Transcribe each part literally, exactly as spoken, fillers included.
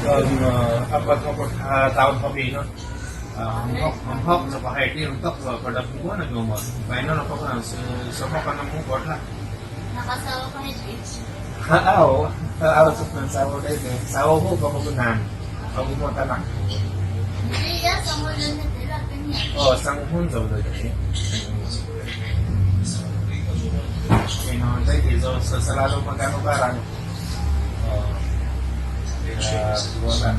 Om, eh, apa tu, eh, taun hobi no? Eh, onghok, onghok nopo hiti ontok, eh, pada pukul nogi umur. Baino nopo kan, se-, semua kan umur lah. Nakasawa ko hiti. Ha, au. Ha, au, tu kan sawa dai. Sawa ko pomogunan. Au, umur tanak. Iya, sama dengan tidak punya. Oh, sanguhun sawa dai. Ino, dai, so, so, selalu maganu barang. Oh, ya, jualan.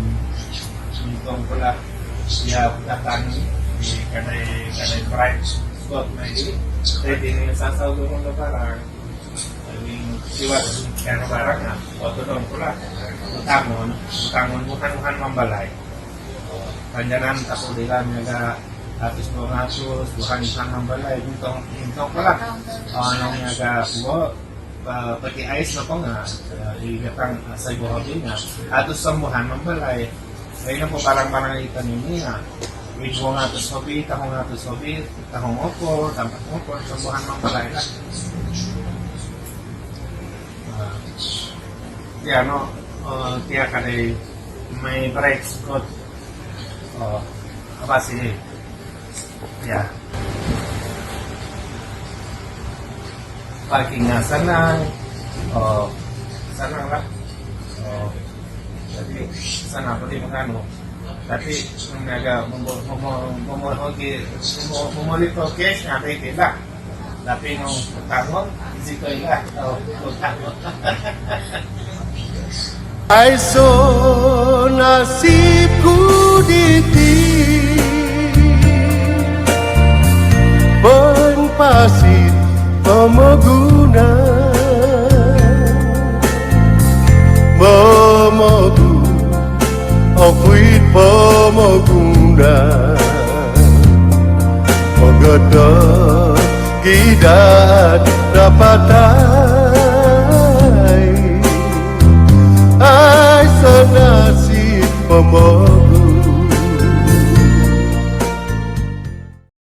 Untung pula dia datang di kedai, kedai Bright Scott lagi. Jadi, ini sasau turun ke barang. Jadi, siwat kanu barang, nah, waktu dong pula. Utangun, utangun bukan, bukan mambalai. Panjanan tak boleh lah, miaga hatus, dua hatus, bukan, bukan mambalai. Untung, untung pula. Oh, nang miaga, buat, eh, peti ais nopo nga, eh, i gatang, eh, saibu hobi nga, atus sombuhan mambalai. Baino po barang-barang ikan ini nga, wid wong atus hobi, tahong atus hobi, tahong opod, tampat opod, sombuhan mambalai lah. Eh, tia no, eh, tia kadai mai Bright Scott. Oh, apa sih? Ya. Parking nga sanang. Oh, sanang lah. Oh, jadi sanang po di maganu. Tapi miaga momo-, momo-, momo-, momo-, momoli ko cash nga, iti lah. Tapi nung tangon, isi ko ilah. Oh, tangon. Aiso nasib ku diti, poimpasi pomogunan. Momoguno oku id pomogunan, mogodop gidad napatai. Aiso nasib pomo